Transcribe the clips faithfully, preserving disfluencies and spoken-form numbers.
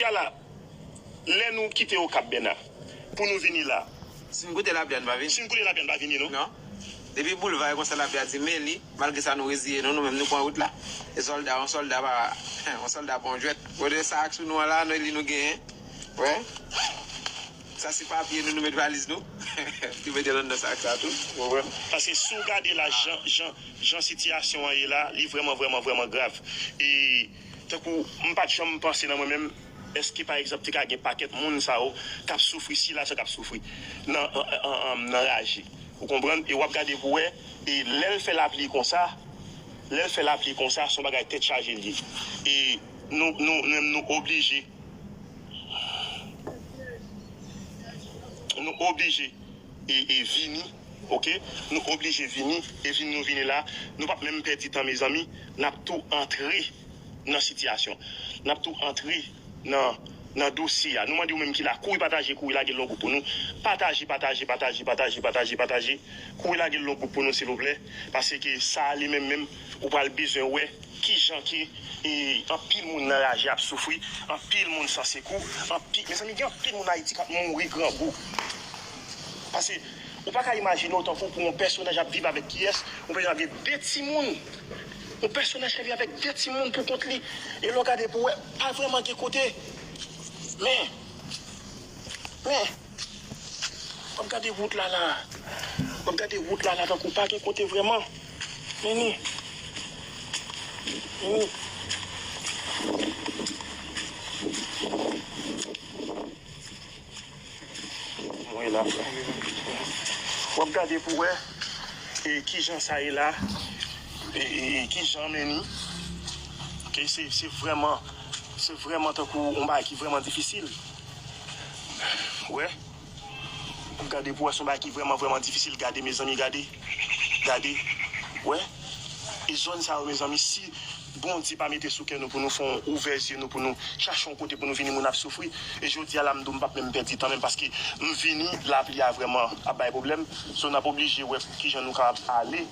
Jodi a la, lè nou kite Okap Bèna pou nou vini la, Si n koute lapli a, n pa vini. Si n koute lapli a, n pa vini, non. Non. Depi boulva e konsa, lapli a di men li. Malgre sa, nou reziye nou, nou menm nou pran wout la. E sòlda, yon sòlda pa, yon sòlda pa yon jwèt. Gade sa ak sou nou an la, nou li nou genyen. Wè. Sa se papye nou, nou met valiz nou. Nou mete l anndan sak sa tou. Ou konprann? Paske si w gade la, jan, jan, jan sitiyasyon an ye la, li vrèman, vrèman, vrèman grav. E tankou m pa t janm panse nan mwen menm, èske pa egzanp te ka gen pakèt moun sa yo k ap soufri, sila sa k ap soufri nan, an, an, an, nan raje. Ou konprann? E w ap gade pou wè, e lè l fè lapli konsa, lè l fè lapli konsa, se yon bagay tèt chaje l ye. E nou, nou, nou, nou oblije, nou oblije e, e vini, oke? Nou oblije vini, e vini nou vini la, nou p ap menm pèdi tan, mezanmi, n ap tou antre nan sitiyasyon. N ap tou antre nan, nan dosye a. Nou mande w menm ki la, kouri pataje, kouri lage l nan gwoup pou nou. Pataje, pataje, pataje, pataje, pataje, pataje. Kouri lage l nan gwoup pou nou, silvouplè. Paske sa a li menm menm, ou pral bezwen wè kijan ke, e, anpil moun nan raje ap soufri, anpil moun san sekou, anpil, mezanmi, gen anpil moun Ayiti k ap mouri grangou. Paske ou pa ka imajine w tankou pou yon pèsonaj ap viv avèk kiyès, yon pèsonaj ap gen de timoun. Yon pèsonaj k ap viv avèk de timoun pou kont li. E lè w gade pou wè, pa vrèman gen kote. Men, men, w ap gade wout la la. W ap gade wout la la tankou pa gen kote vrèman. Men ni. Men ni. Mwen la. W ap gade pou wè, e, kijan sa ye la. E, e, e kijan men ni. Ke se, se vrèman, se vrèman tankou yon bagay ki vrèman difisil. Wè. W ap gade pou wè se yon bagay ki vrèman, vrèman difisil. Gade, mezanmi, gade. Gade. Wè. E zòn sa yo, mezanmi, si Bondye pa mete sou kè nou pou nou fè yon ouvè zye nou, pou nou chache yon kote pou nou vini, moun ap soufri. E jodi a la, m di w, m p ap menm pèdi tan menm, paske m vini, lapli a vrèman ap bay pwoblèm. So, n ap oblije wè kijan nou kapab ale.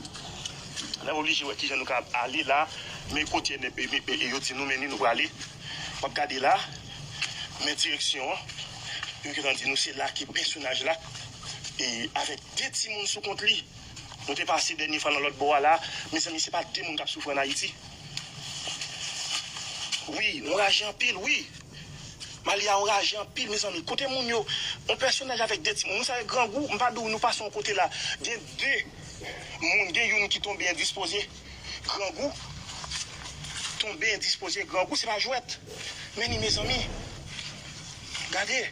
N ap oblije wè kijan nou kapab ale la. Men kote, e, e, e, e yo di nou, men ni nou prale. W ap gade la, men direksyon an. Yo gentan di nou se la ke pèsonaj la, e, avèk de timoun sou kont li. Nou te pase dènye fwa nan lòt bò a la. Mezanmi, se pa de moun k ap soufri ann Ayiti. Wi, nou raje anpil, wi. Mali a, nou raje anpil, mezanmi. Kote moun yo? Yon pèsonaj avèk de timoun. Moun sa yo grangou, m pa di w nou pase yon kote la. Gen de moun, gen youn ki tonbe endispoze. Grangou. Tonbe endispoze, grangou, se pa jwèt. Men ni, mezanmi. Gade.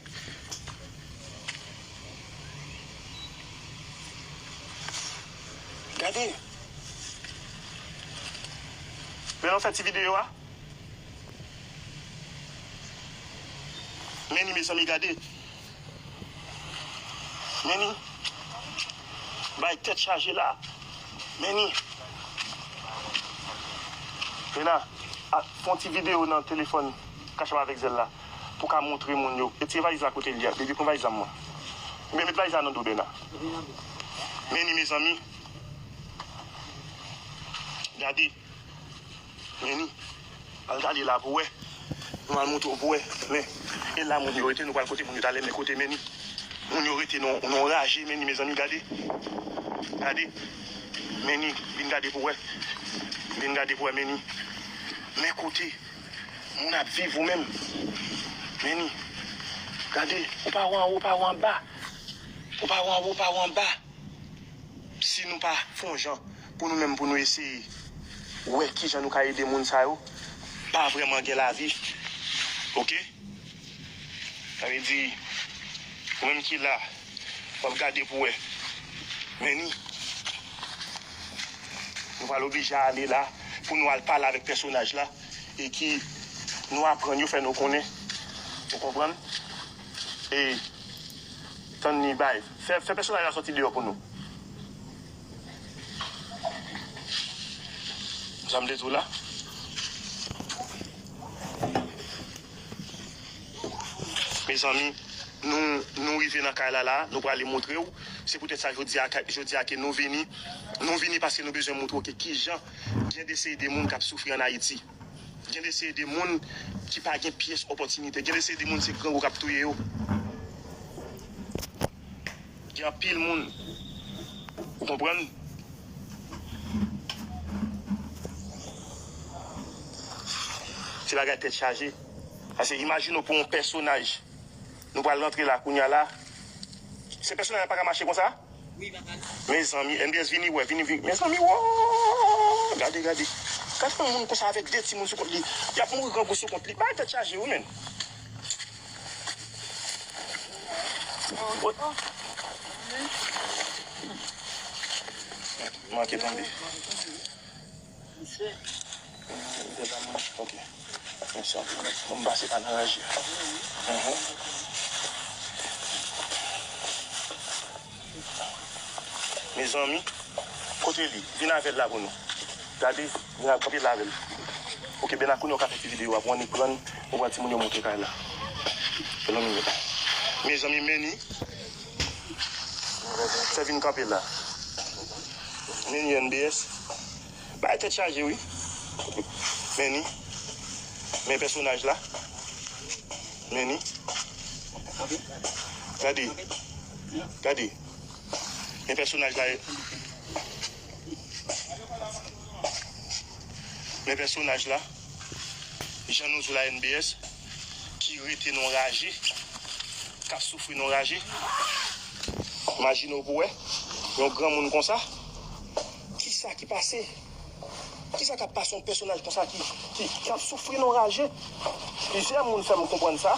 Gade. Men nou fè ti videyo a. Men ni, mezanmi, gade. Men ni. Bay tèt chaje la. Men ni. Mena, a, fè yon ti videyo nan telefòn Cash App avèk Zelle la. Pou ka montre moun yo. Retire valiz la kote l ye a. Baby, pran valiz la mwen. Oubyen met valiz la nan do Bèna. Men ni, mezanmi. Gade. Men ni. Al gade la pou wè. Nou al montre w pou wè. Men. E la moun yo rete, nou pral kote moun yo talè, men kote men ni. Moun yo rete nan, nan raje, men ni, mezanmi, gade. Gade. Men ni, vin gade pou wè. Vin gade pou wè, men ni. Men kote moun ap viv ou menm. Men ni. Gade, ou pa wè anwo, ou pa wè anba. Ou pa wè anwo, ou pa wè anba. Si nou pa fè yon jan pou nou menm, pou nou eseye wè kijan nou ka ede moun sa yo, pa vrèman gen lavi. Oke? Sa vle di, ou menm ki la, w ap gade pou wè. Men ni, nou pral oblije ale la pou nou al pale avèk pèsonaj la e ki nou aprann yo fè nou konnen. Ou konprann? E tann ni bay. Fè, fè pèsonaj la sòti deyò pou nou. Sa m te di w la. Mezanmi, nou, nou rive nan kay la la, nou prale montre w. Se poutèt sa jodi a, jodi a ke nou vini. Nou vini paske nou bezwen montre w ke kijan gen de seri de moun k ap soufri ann Ayiti. Gen de seri de moun ki pa gen pyès opòtinite. Gen de seri de moun se grangou k ap touye yo. Gen anpil moun. Ou konprann? Se bagay tèt chaje. Paske imajine w pou yon pèsonaj. Nou pral rantre la kounye a la. Se pèsonaj la pa ka mache konsa? Mezanmi, N B S vini wè, vini, vini. Mezanmi, woo! Gade, gade. Gade yon moun konsa avèk de timoun sou kont li. Y ap mouri grangou sou kont li. Bay tèt chaje wi, menn. Manke tonbe. Ok. Mèsi anpil. Bon, m pase pa nan raje. Mhm. Mezanmi, kote li? Vin avè l la pou nou. Gade, vin kanpe la avè l. Ok, Bena, kounye a w ka fè ti videyo a pou annik pran, ou pran timoun yo monte kay la. Selon minit. Mezanmi, Meni. Fè vin kanpe la. Meni N B S. Bay tèt chaje wi. Meni. Men pèsonaj la. Meni. Gade. Gade. Men pèsonaj la. Men pèsonaj la. Jan nou di w la N B S. Ki rete nan raje. K ap soufri nan raje. Imajine w pou wè. Yon granmoun konsa. Kisa ki pase? Kisa k ap pase yon pèsonaj konsa ki, ki, k ap soufri nan raje? Plizyè moun fè m konprann sa.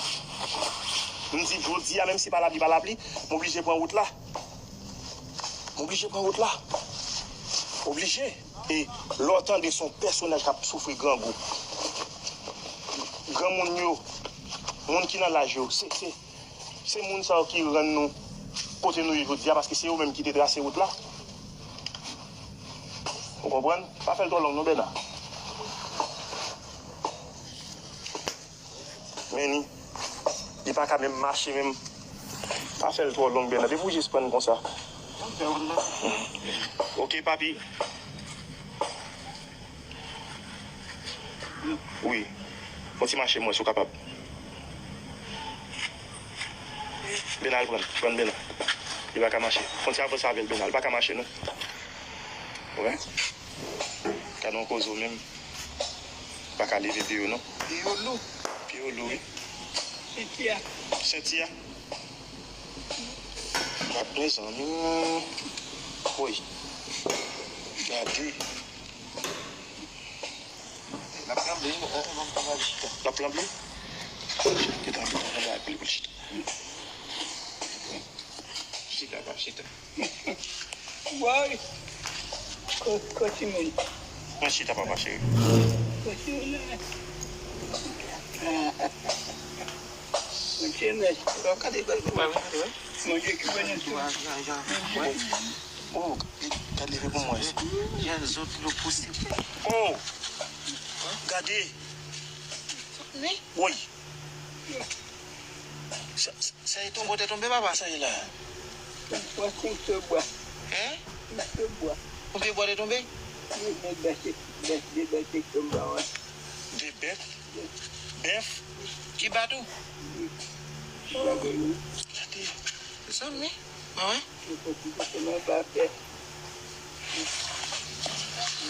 M di jodi a, menm si pa lapli, pa lapli, m oblije pran wout la. M oblije pran wout la. Oblije. E lè w tande se yon pèsonaj k ap soufri grangou. Granmoun yo, moun ki nan laj yo, se, se, se moun sa yo ki rann nou kote nou ye jodi a, paske se yo menm ki te trase wout la. Ou konprann? Pa fè l twò long non, Bena. Meni, li pa ka menm mache menm. Pa fè l twò long, Bena. Depi w jis pran l konsa. Ok, papi. Wi. Fon ti mache mwen, si w kapab. Bena, al pran, pran Bena. Li pa ka mache. Fon ti avanse avè l, Bena. Li pa ka mache, non. Wè. Gade yon kozo menm. Pa ka leve pye yo, non. Pye yo lou. Pye yo lou, wi. Senti a. Senti a. Gad, mezanmi. Woy. Gade. L ap tranble, wi, mwen, mwen, mwen, mwen, chita. L ap tranble? Chita, chita, chita, chita. Chita, pa chita. Woy! Ko, ko timoun. Mwen chita, papa cheri. Ko timoun nan. Mwen cheri, mwen. Gade bèl bèl. Mwen cheri, ki bèl nan tou. Oh, gade leve pou mwen. Jan zòt yo pouse. Oh! Gade. Wi. Sa, sa, sa e tonbe, te tonbe, papa, sa ye la? Mwen konn se bwa. Hein? Konn se bwa. Konbyen bwa te tonbe? De bèt, de bèt, de bèt te tonbe, wi. De bèt? Bèf? Ki bat ou? Wi. Gade. Zanmi. Mwen wè.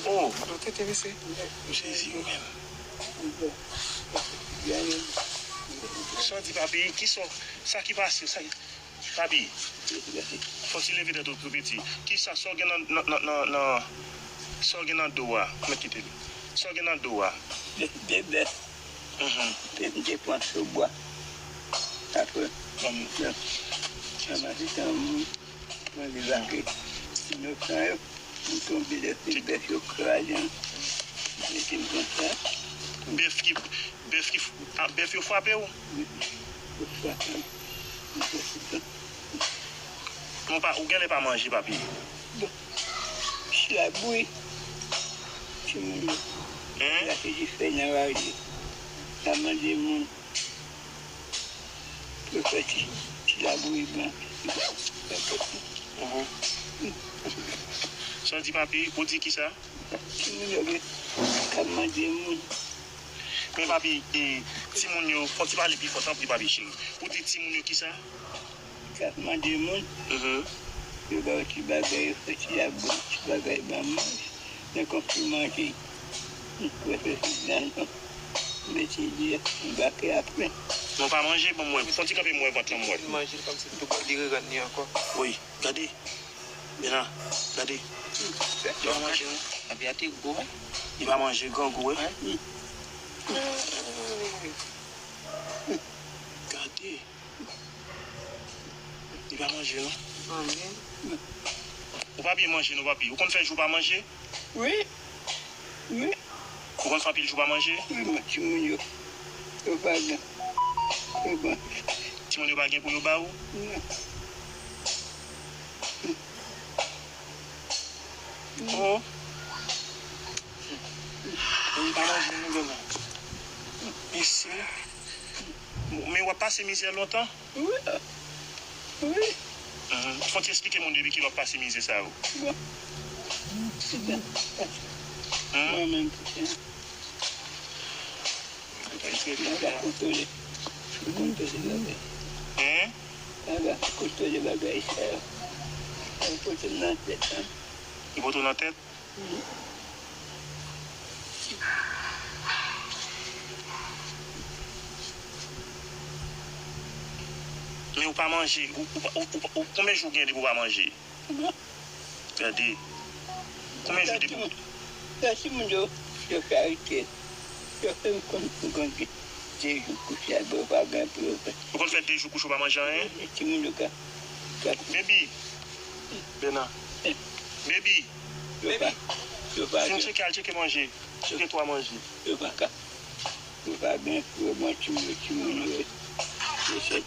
Oh, yo tete mesye. M sezi yo menm. Sa w di papi, kisa, sa ki pase, sa ki, papi, fò w ti leve tèt ou tou piti. Kisa, sa w gen nan, nan, nan, nan, nan, sa w gen nan do a? Mwen kite li. Sa w gen nan do a? De, de bèf. Mhm. Epi m te pran sou bwa. Apre, m, m, m, m, Mwen dezake inosan yo, m tonbe lè se bèf yo kraze m. Mete m konsa. Bèf ki, bèf ki, a, bèf yo frape w? Wi, yo frape m. Mwen fè sou tan. Bon, pa, ou genlè pa manje, papi. Bon, si la bouyi, timoun yo. Hein? La se di fèy nan raje. La manje moun. Yo fè ti, ti labouyi blan. Mhm. Sa w di, papi? Ou di kisa? Timoun yo gen k ap manje moun. Men papi, e, timoun yo, fò ti pale pi fò, tanpri, papi cheri. Ou di timoun yo kisa? K ap mande moun, mhm, yo ba yo ti bagay, yo fè ti labou, ti bagay ban manje. Nan konfiman ki, m kwè se sou nan, m mete li, m bake apre. Non, pa manje, bon, mwen, fò ti kanpe, mwen, vant lan, mwen. Li manje l kòmsi l tou pral li rerèn li ankò. Wi, gade. Bena, gade. Li pa manje, non. Apre a te gwo, wi. Li pa manje, grangou, wi. Wi. Gade. Li pa manje, non. Anyen. Ou pa byen manje, non, papi. Ou konn fè jou pa manje? Wi. Wi. Ou konn fè anpil jou pa manje? Wi, men timoun yo, yo pa gen. Yo pa. Timoun yo pa gen pou yo ba ou? Non. Oh. Li pa manje, non, Bena. Mesye. Men w ap pase mizè lontan? Wi. Wi. Mhm. Fò ti eksplike moun depi kilè w ap pase mizè sa yo. Bon. Hmm? Mwen menm, eh. Mwen pa kontwole. Mwen kontwole bagay. Hein? Mwen pa kontwole bagay sa yo. Mwen pote nan tèt, hein. Li pote nan tèt? Men ou pa manje, ou, ou, ou, ou, ou, konbyen jou w gen depi w pa manje? Gade. Konbyen jou depi? Lè timoun yo, yo fè arete, yo fè m konn pou konn de jou kouche a, bon, pa gen pou yo fè. Ou konn fè de jou kouche w pa manje anyen? Lè timoun yo ka, ka. Baby. Bena. Baby. Yo pa, yo pa. Vin tcheke, al tcheke manje. Tcheke twa manje. Yo pa ka. Yo pa gen pou yo ban timoun yo, timoun yo. Yo se.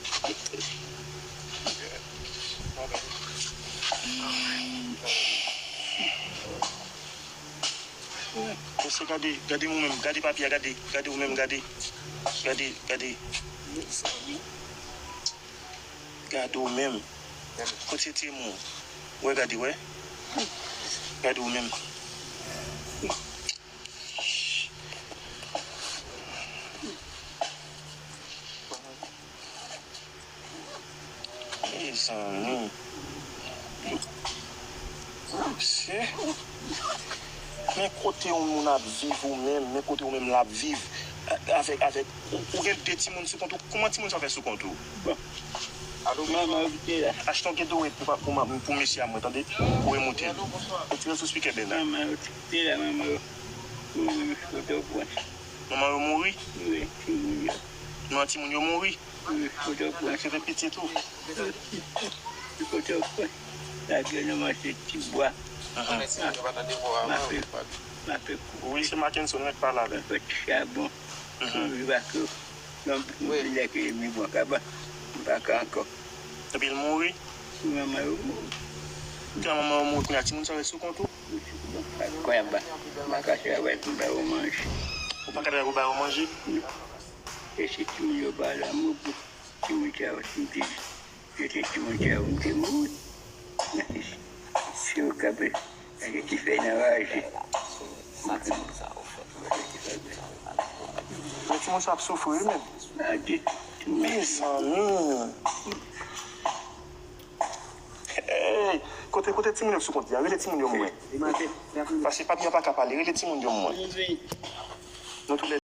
Mesye, gade, gade ou menm, gade papi a, gade, gade ou menm, gade. Gade, gade. Gade ou menm. Kote timoun? Wè, gade, wè. Gade ou menm. Mezanmi. Mesye. Men kote yon moun ap viv ou menm, men kote ou menm l ap viv. Avèk, avèk, ou, ou gen de timoun sou kont ou. Kòman timoun sa fè sou kont ou? Bon. Alo, manman yo kite la. Achte yon gen dowet pou, pou, pou mesye a mwen, tande? Pou remoute l. Retire l sou spikè, Bena. Manman yo kite la, manman yo. Wi, wi, wi, Pòtoprens. Manman yo mouri? Wi, timoun yo. Non, timoun yo mouri? Wi, Pòtoprens. Se te pitit ou? Wi, Pòtoprens. Lage nou manje ti bwa. Mafe, mafe. Wi, se Mackenson, nèg pa la. Mafe ti chabon. Wi, pa ke. Non, m vin lè ke mi bwa kaba. M pa ka ankò. Epi l mouri? Wi, manman yo mouri. Gran manman yo mouri, kounye a timoun sa yo sou kont ou? Kwen ba. M pa ka travay pou ba yo manje. Ou pa ka travay pou ba yo manje? Non. E si timoun yo pa la, mwen pou timoun sa yo, si m te, yo te timoun sa yo, m te mouri. Si yo kanpe, se ki fè nan raje. Men timoun sa ap soufri, wi, menm. Mezanmi. Hey, kote, kote timoun yo sou kont li a? Rele timoun yo mwen. Paske papi a pa ka pale. Rele timoun yo mwen. Nou tou lè